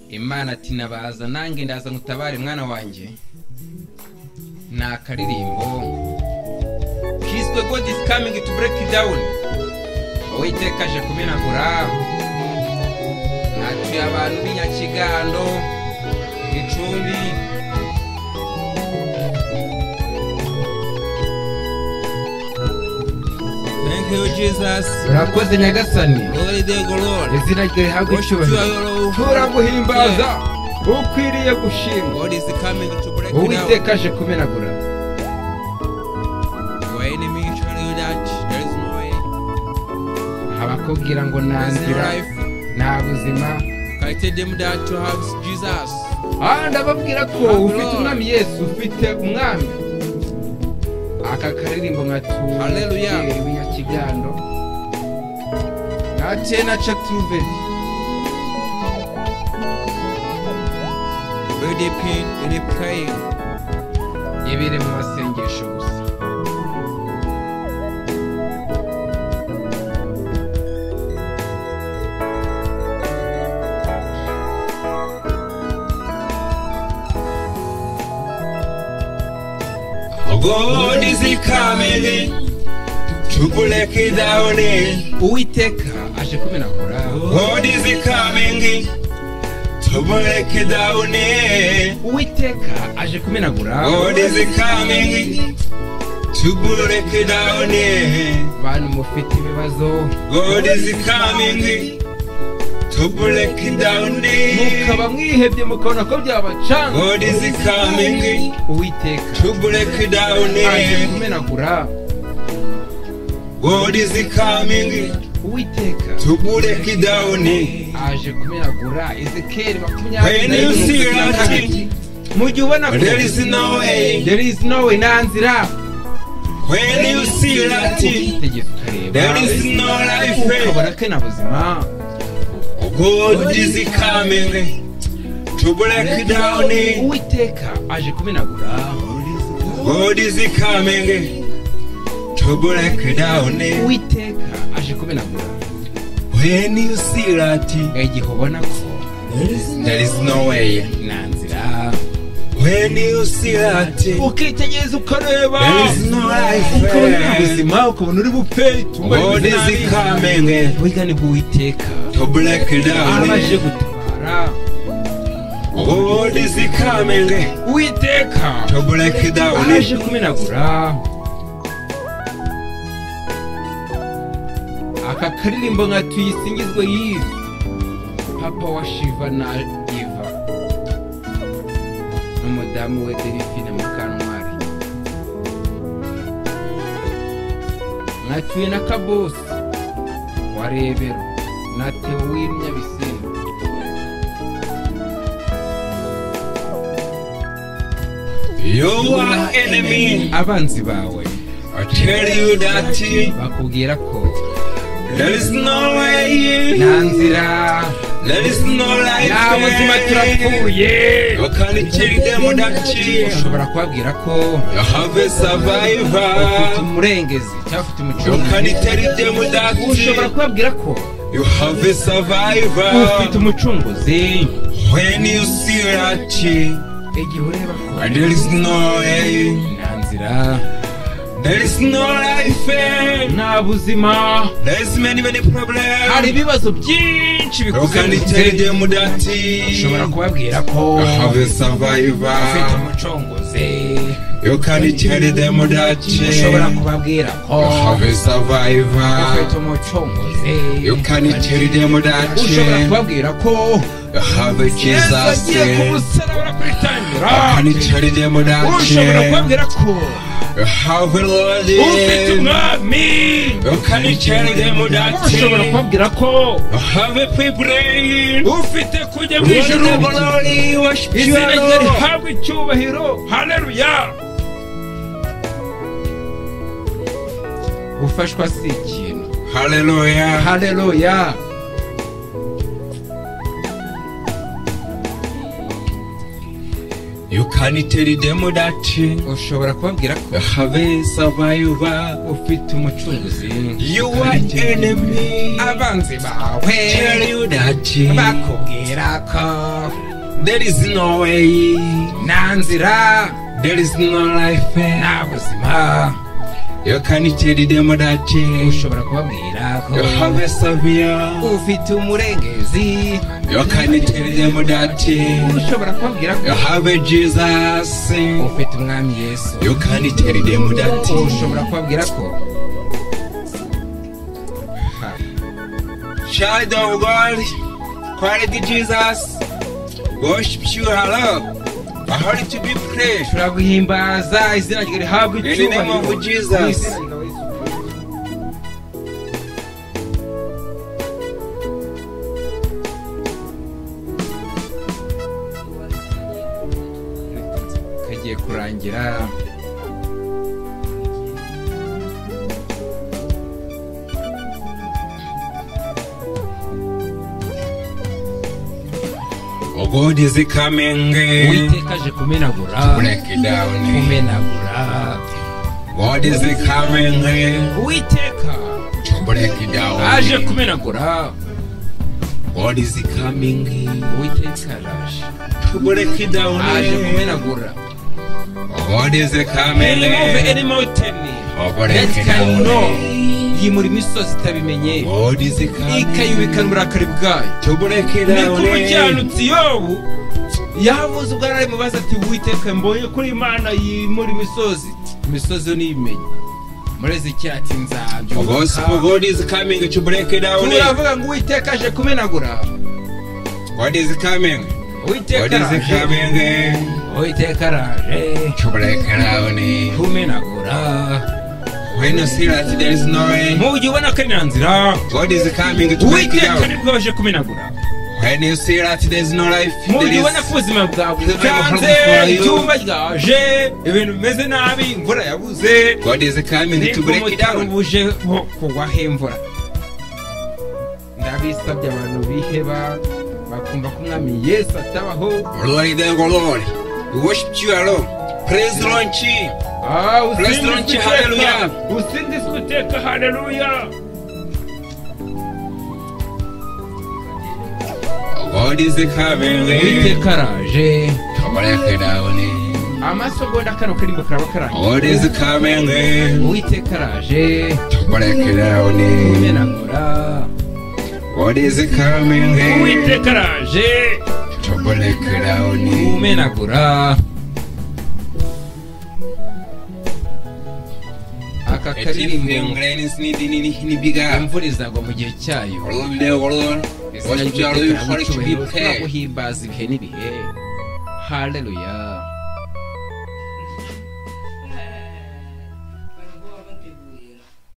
Imana ati nabaza nange ndaza ngutabare mwana wanjye. Ni akaririmbo kiswe God is coming to break it down. Uwiteka aje kumenagura. Natuye abantu b'inyakigando Gicumbi. Thank you, Jesus. Urakoze Nyagasani. Glory to God. Izina ryawe rihabwe icyubahiro. Turaguhimbaza, ukwiriye gushimwa. God is coming to break it down. Uwiteka aje kumenagura. Your enemy tell you that there is no way. Abakubwira ngo nta There is no nzira, life. nta buzima. I tell them that you have Jesus. Ndababwira ko ufite umwami Yesu, ufite umwami. Aka karirimbo nkatuye Hallelujah. W'inyakigando nate na Chaktruvedi. Very deep in the praying. Ibiri mu masengesho gusa. God is coming to break it down. Uwiteka aje kumenagura. God is coming to break it down. Uwiteka aje kumenagura. God is coming to break it down. Bantu mufite ibibazo, God is coming to break it down. mukaba mwihebye mukabona ko byabacanga. God is coming Uwiteka to break it down. aje kumenagura. God is coming Uwiteka to break it down. aje kumenagura. Ezekiel When you see 22 that mu gihe ubona ko there is no way. there is no way, nta nzira. When you see that Ukitegereza ukareba, there is no life. ukabona ko nta buzima. God is coming to break down. Uwiteka aje kumenagura. God is coming to break down. Uwiteka aje kumenagura. When you see that Igihe ubona ko there is no way. nta nzira, When you see that ukitegereza ukareba, there is no life. ukabona nta buzima, ukabona uri bupfe. God is coming Burya nibwo Uwiteka to break aba aje down. gutabara. God is coming Uwiteka to break down. aje kumenagura. Aka karirimbo nka tuyisingizwe Yive, papa wa Shiva na Eva n'umudamu we Delphine Mukantwari. Nkatuye na Kabosi wa Rebero na Theo w'Inyabisindu. Your enemy Abanzi bawe I tell you that bakubwira ko there is no way. nta nzira, There is no life. nta buzima, turapfuye. You can tell them that Ushobora kubabwira ko you have a ufite survivor. umurengezi cyangwa ufite You umucunguzi. can tell them that Ushobora kubabwira ko you have a survivor. ufite umucunguzi. When you see that Igihe ureba ko there is no way, nta nzira, there is no life, nta buzima, there is many many hari problems. ibibazo byinshi You can bikuzengurutse. tell them that Ushobora kubabwira ko you have a ufite survivor. umucunguzi. You can tell them that Ushobora kubabwira ko you have a survivor. ufite umucunguzi. You can tell them that Ushobora kubabwira ko you have a Yesu Jesus. agiye ku You musaraba arakwitangira. can tell them that Ushobora kubabwira ko you have a Lord. ufite umwami. You can tell them that Ushobora kubabwira ko you have a people. ufite kujya mu ijuru. Glory, worship you, Izina rye Lord. rihabwe icyubahiro. Haleluya. Gufashwa si ikintu. Hallelujah. Haleluya. You Can you tell them that Ushobora kubabwira ko you have a survivor? ufite umucunguzi. Your enemy Abanzi bawe tell you that bakubwira ko there is no way, nta nzira, there is no life. nta buzima. You can tell them that Ushobora kubabwira ko you have a savior. ufite umurengezi. You can tell them that Ushobora kubabwira ko you have a Jesus. ufite umwami Yesu. You can tell them that Ushobora kubabwira ko Ha. Child of God, quality Jesus, worship you alone. I heard to be praised. Turaguhimbaza, izina ryawe rihabwe In the name of icyubahiro. Jesus. Mu izina rya Yesu Kristo. Kagiye kurangira. Oh, God is coming Uwiteka aje kumenagura, to break it down. kumenagura. God is coming Uwiteka to break it down. aje kumenagura. God is coming Uwiteka araje, to break it down. aje kumenagura. God is coming Remove any mountain to break that it can know. down. Yimura imisozi itabimenye, God is coming ikayubikana uburakari bwayo. to break it Niko down. umukiranutsi Yobu yavuze ubwo yari mubaza ati Uwiteka mbonye kuri Imana yimura imisozi, imisozi yo ntiyimenye. Muri Ezekiya ati nzabyuka. Gospel, God is coming to break it down. Turavuga ngo Uwiteka aje kumenagura. God is coming. Uwiteka God is araje. coming Uwiteka araje to break it down. kumenagura. When you see that there is no way, Mu gihe ubona ko ari nta nzira, God is coming to break it Uwiteka down. nibwo aje kumenagura. When you see that there is no life, Mu there gihe ubona is ko ubuzima bwawe There is bwanze, hope for you. itumba ryaje, ibintu bimeze nabi, imvura yabuze, God is coming to nibwo break it umutaro down. buje kugwaho imvura. Ndabisabye abantu biheba bakumva ko umwami Yesu atabaho. Glory to the Lord. We worship you alone. Praise the Lord. Ah, Praise the Lord, usingizwe hallelujah. iteka, usingizwe iteka, hallelujah. God is coming Uwiteka araje. to break it down. Amasegonda kano karimbo karaba karangiye. God is coming Uwiteka araje to break it down. kumenagura. God is coming Uwiteka araje to break it down. kumenagura. Aka karirimbo imvura izagwa mu gihe cyayo. Izina ry'Uwiteka rihabwe icyubahiro, turaguhimbaza ibihe n'ibihe. Haleluya.